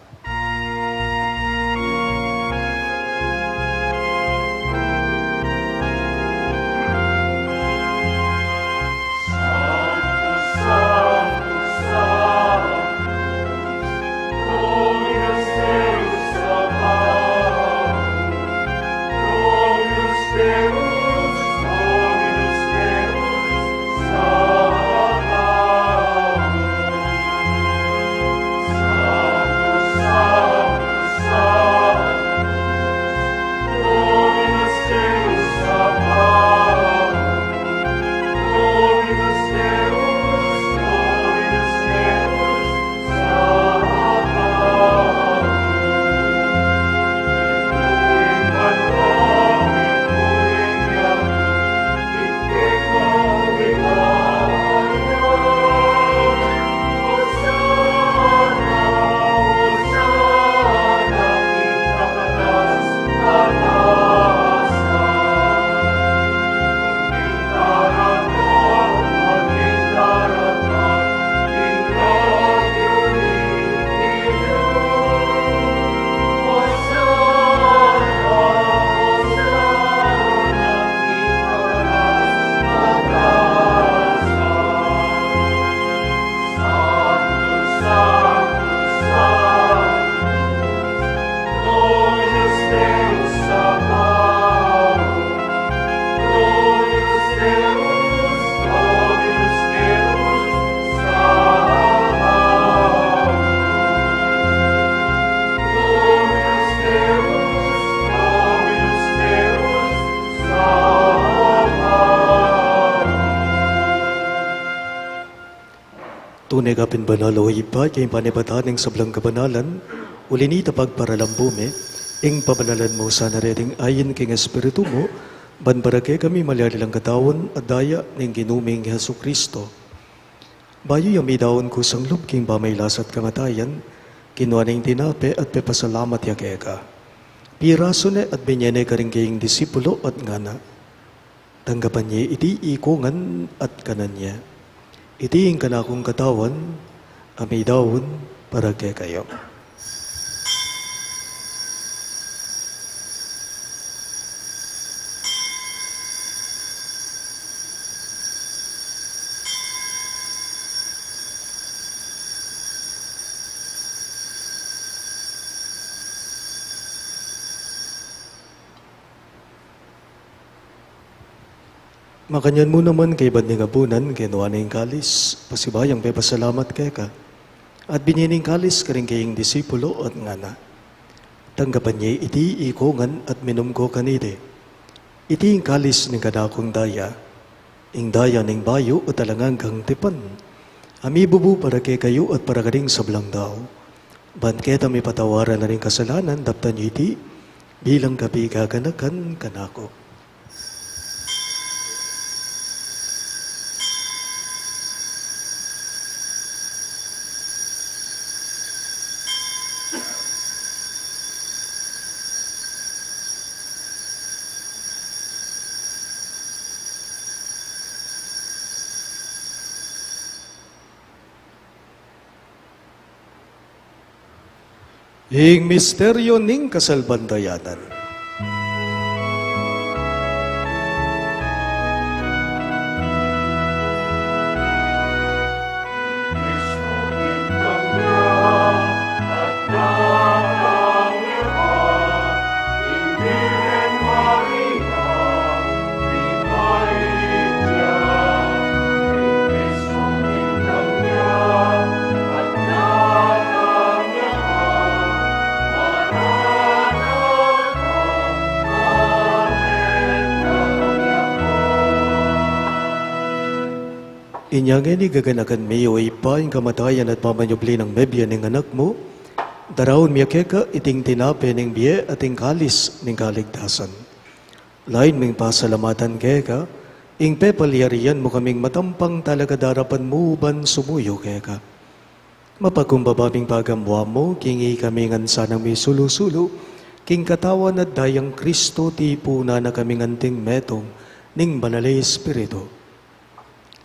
Tune ka pin banal, o Ibpa, king panibatan ning sablang kabanalan, uli nita pagparalambu mi ing pabanalan mu sana reting ain king Espiritu mu, ban para kekami malyari lang katawan at daya ning Ginu ming Jesucristo. Bayu ya midaun kusang lub king pamailas at kamatayan, kinua ne ing tinape at pepasalamat ya keka. Pirasu ne at binye ne karing kayang disipulo at ngana: Tanggapan ye iti ikongan at kanan ye. Iti ing kanakung katawan a midaun para kekayu. Makanyan mu naman kaybat ning apunan, kinua ne ing kalis, pasibayung pepasalamat keka, at binye ne ing kalis karing kayang disipulo at ngana: Tanggapan ye iti ikongan at minum ko kaniti. Iti ing kalis ning kanakung daya, ing daya ning bayu at alang anggang tipan, a mibubu para kekayu at para karing sablang tau, ban keta mipatawaran la ring kasalanan. Daptan yu iti bilang kapigaganakan kanaku. Ing misteryu ning kasalpantayanan. Inya ngeni gaganakan mi, o Ibpa, ing kamatayan at pamanyubli nang mebie ning Anak mu, daraun mi keka iting tinape ning bie at ing kalis ning kaligtasan. Lain ming pasalamatan keka, ing pepalyarian mu kaming matampang talakad arapan mu ban sumuyu keka. Mapakumbaba ming pagamuan mu, king ikami ngan sanang misulu-sulu king katawan at dayang Kristo, tipunan na kaming anting metung ning Banal a Espiritu.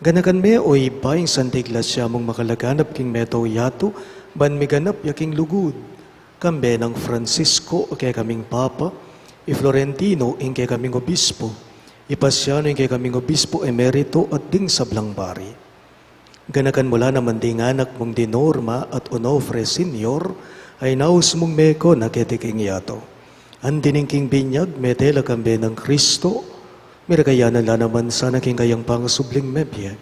Ganakan me, o Ibpa, ing Santa Iglesia mung makalaganap king meto yatu, ban miganap ya king lugud. Kambe nang Francisco, a kekaming Papa, i Florentino, ing kekaming Obispo, i Pasiano, ing kekaming Obispo Emerito, at ding sablang pari. Ganakan mu la naman ding anak mung di Norma at Onofre Senior, a inaus mung meko na keti king yatu. Anti ning king binyag, mete la kambe nang Kristo, miragayanan la naman sana king kayang pangasubling mebie.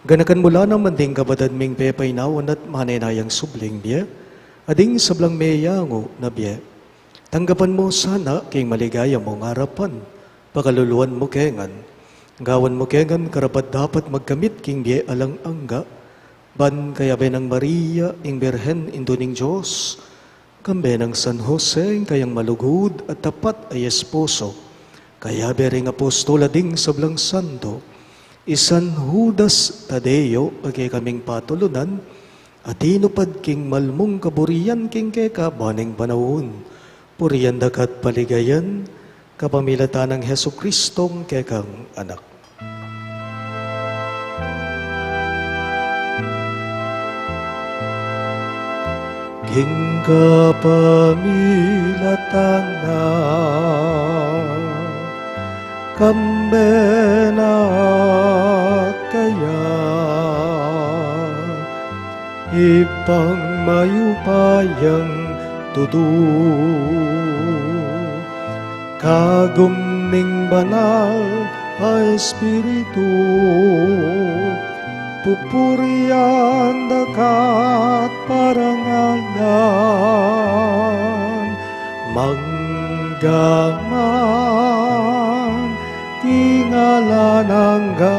Ganakan mu la naman ding kapatad ming pepainawan at manenayang subling bie, a ding sablang meyangu na bie. Tanggapan mu sana king maligaya mung arapan, pakaluluan mu kengan, gawan mu kengan karapat-dapat magkamit king bie alang angga, ban kayabe nang Maria, ing Birhen, Indu ning Dios, kambe nang San Jose, ing kayang malugud at tapat a esposo, kayabe ring apostol a ding sablang santo, i San Judas Tadeo, a kekaming patulunan, a tinupad king malmung kaburian king keka ban ning panaun. Purian da ka at paligayan, kapamilatan nang Jesucristong kekang Anak. King kapamilatan na, kambe na at kaya, Ibpang mayupayang tutu, kagum ning Banal a Espiritu, pupurian da ka at parangalan, mangga man king alang angga.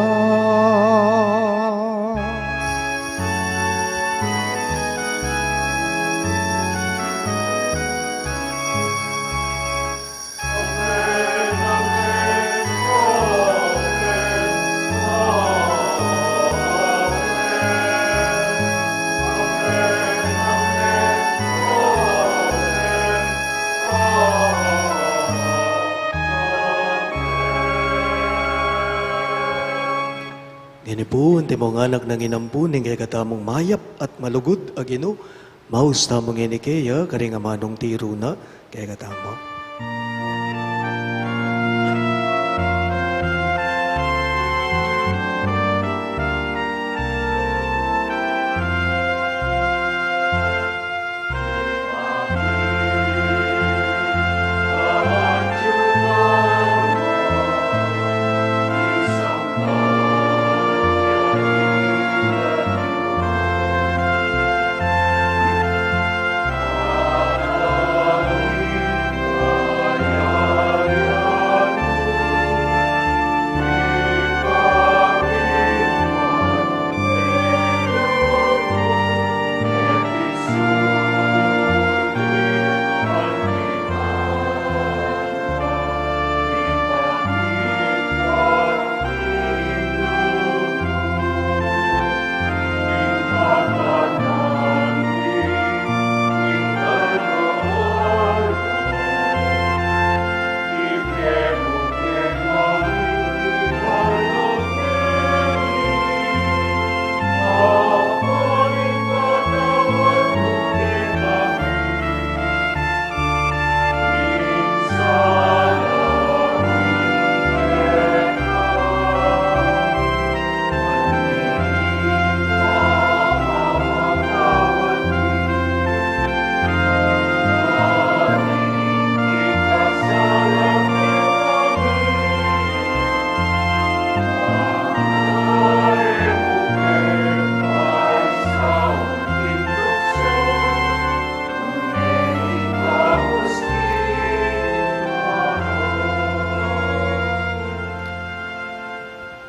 Ngeni pu, antimong anak nang inampun ning kekatamung mayap at malugud a Ginu, maus tamu ngeni keya karing amanung tiru na kekatamu.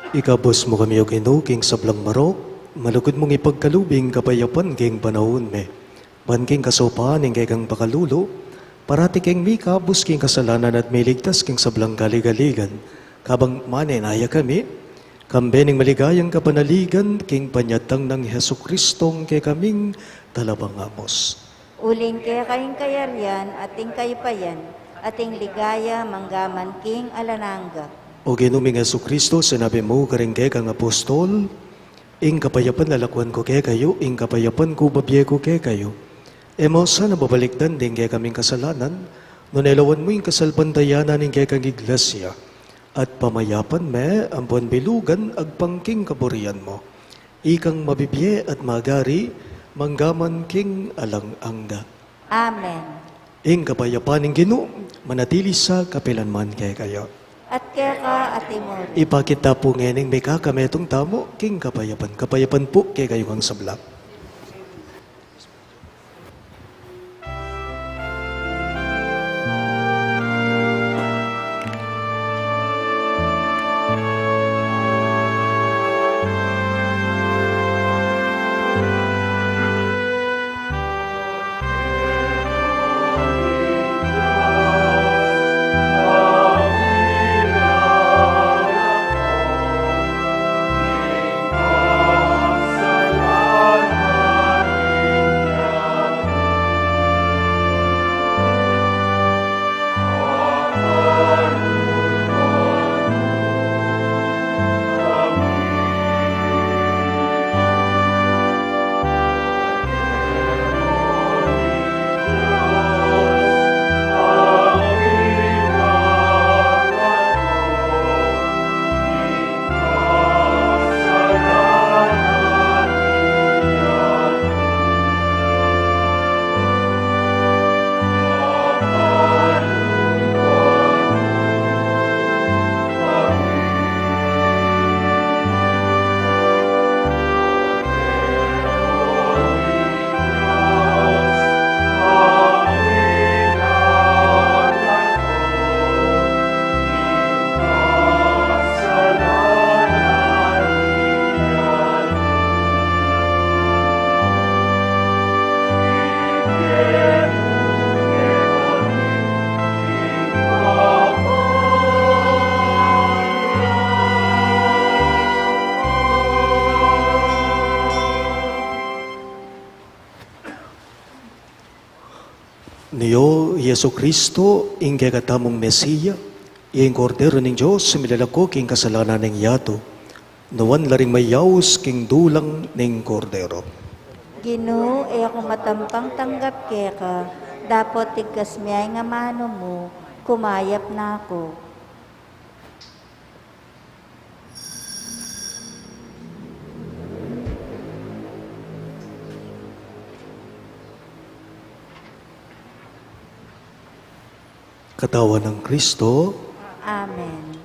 Ikabus mu kami, O Ginu, king sablang marok, malugud mung ipagkalub ing kapayapan king panaun mi. Ban king kasaupan ning kekang pakalulu, Parati keng mikabus king kasalanan at miligtas king sablang kaligaligan, kabang manenaya kami, kambe ning maligayang kapanaligan king panyatang nang Jesucristong kekaming Talapangabus. Uling keka ing kayarian, at ing kayupayan, at ing ligaya, manggaman king alang angga. O Ginu ming Jesucristo, sinabi mu karing kekang apostol, ing kapayapan lalakwan ku kekayu, ing kapayapan ku bibie ku kekayu. E mu sana babalikdan ding kekaming kasalanan, nune lawan mu ing kasalpantayanan ning kekang iglesia, at pamayapan me ampon bilugan agpang king kaburian mu. Ikang mabibie at magari, manggaman king alang angga. Amen. Ing kapayapan ning Ginu, manatili sa kapilanman kekayu. At keka, Ate Mori. Ipakit ta pu ngening mikakametung tamu king kapayapan. Kapayapan pu kekayu ngang sabla. Nio, Jesucristo, ing kekatamung Mesia, ing Kordero ning Dios, milalako king kasalanan ning yatu. Nuan la ring mayaus king dulang ning Kordero. Ginu, e ku matampang tanggap keka, dapot tigkas me ing amanu mu, kumayap na ku. Katawan nang Kristo. Amen.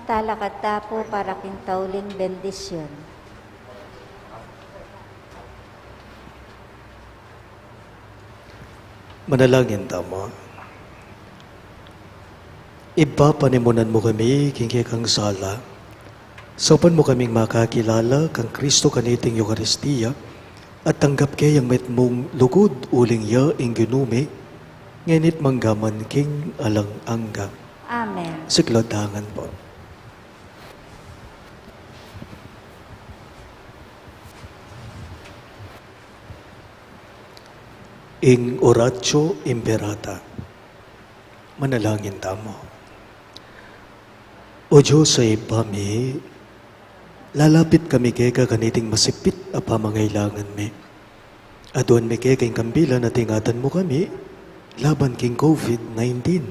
Talakad ta pu para king tauling bendisyun. Manalangin tamu. Ibpa, panimunan mu kami king kekang sala. Saupan mu kaming makakilala kang Kristo kaniting Eukaristia, at tanggap ke yang mitmung lugud uling ya ing Ginu mi, ngeni't mangga man king alang angga. Amen. Siklaud tang pu. Ing Oratio Imperata. Manalangin tamu. O Dios a Ibpa mi, lalapit kami keka kaniting masipit a pamangailangan mi. Aduan mi keka ing kambilan at ingatan mu kami laban king COVID nineteen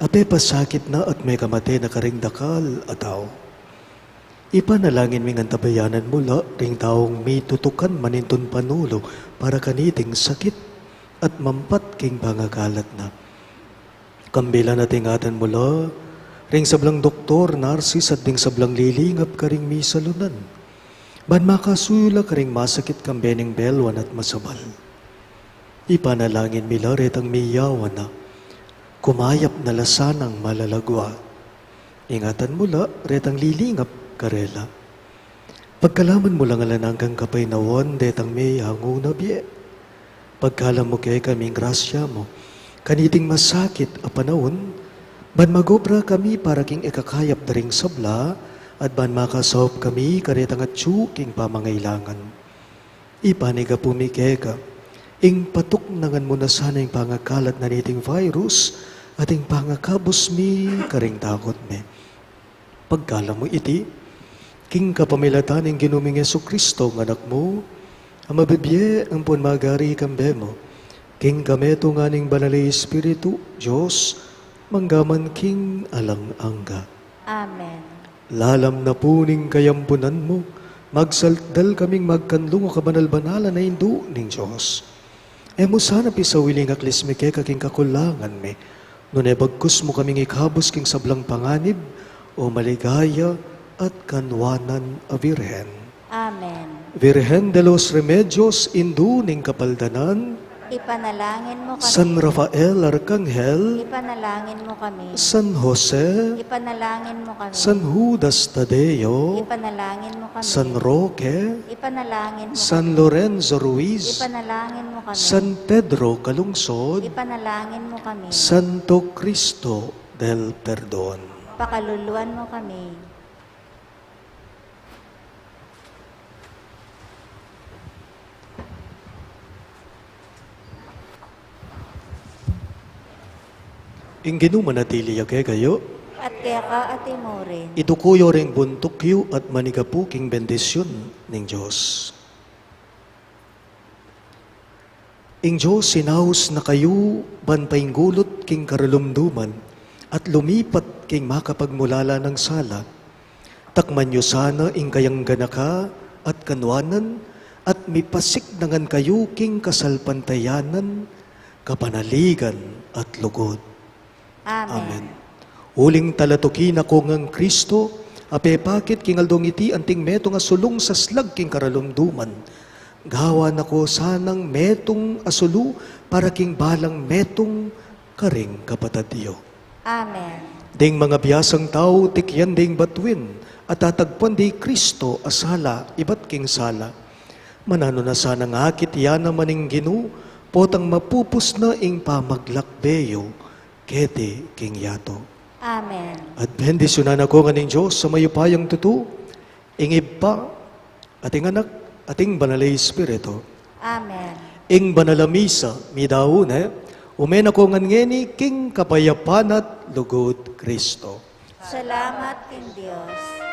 a pepasakit na at mekamate na karing dakal a tau. Ipanalangin ming antabayanan mu la ring taung mitutukan manintun panulu para kaniting sakit at mampat king pangakalat na. Kambilan at ingatan mu la ring sablang doktor, narsis at ding sablang lilingap karing misalunan, ban makasuyu la karing masakit kambe ning belwan at masabal. Ipanalangin mi la retang miyawan na kumayap na la sanang malalagua. Ingatan mu la retang lilingap karela. Pagkalaman mu lang alang anggang kapaynawan detang miyanguna bie. Pagkalam mu kekami ing grasya mu kaniting masakit a panaun, ban magobra kami para king ikakayap da ring sabla, at ban makasaup kami karetang atyu king pamangailangan. Ipanyawad mi keka ing patuknangan mu na sana ing pangakalat na niting virus at ing pangakabus mi karing takut mi. Pagkalam mu iti king kapamilatan ning Ginu ming Jesucristo, ing Anak mu, a mabibie ampon magari kambe mu king kametungan ning Banal a Espiritu, Dios, mangga man king alang angga. Amen. Lalam na pu ning kayampunan mu, magsalkdal kaming magkanlung, o kabanal-banalan a Indu ning Dios. E mu sana pisawili ing aklis mi keka king kakulangan mi, nune bagkus mu kaming ikabus king sablang panganib, o maligaya at kanwanan a Virgen. Amen. Virgen de los Remedios, Indu ning Kapaldanan, ipanalangin mu kami. San Rafael Arkanghel, ipanalangin mu kami. San Jose, ipanalangin mu kami. San Judas Tadeo, ipanalangin mu kami. San Roque, ipanalangin mu kami. San Lorenzo Ruiz, ipanalangin mu kami. San Pedro Calungsod, ipanalangin mu kami. Santo Cristo del Perdon, pakaluluan mu kami. Ing Ginu manatili ya kekayu. At keka at imurin. Iduku yu ring buntuk yu at manigapu king bendisyun ning Dios. Ing Dios inaus na kayu ban painggulut king karalumduman at lumipat king makapagmulalang sala. Takman yu sana ing kayang ganaka at kanwanan at mipasiknangan kayu king kasalpantayanan, kapanaligan at lugud. Amen. Amen. Uling talatuki na ko ngan Kristo, a pepakit king aldong iti anting metung a sulung saslag king karalumduman. Gawan na ko sanang metung a sulu para king balang metung karing kapatad yu. Amen. Ding manga biasang tau, tikyan ding batuin a tatagpuan di Kristo a sala ibat king sala. Mananu na sanang akit ya naman ning Ginu, potang mapupus na ing pamaglakbe yu keti king yatu. Amen. At bendisyunan na ko ngan ning Dios a mayupayang tutu, ing Ibpa, at ing Anak, at ing Banal a Espiritu. Amen. Ing Banal a Misa midaun ne, ume na ko ngan ngeni king kapayapan at lugud Kristo. Salamat king Dios.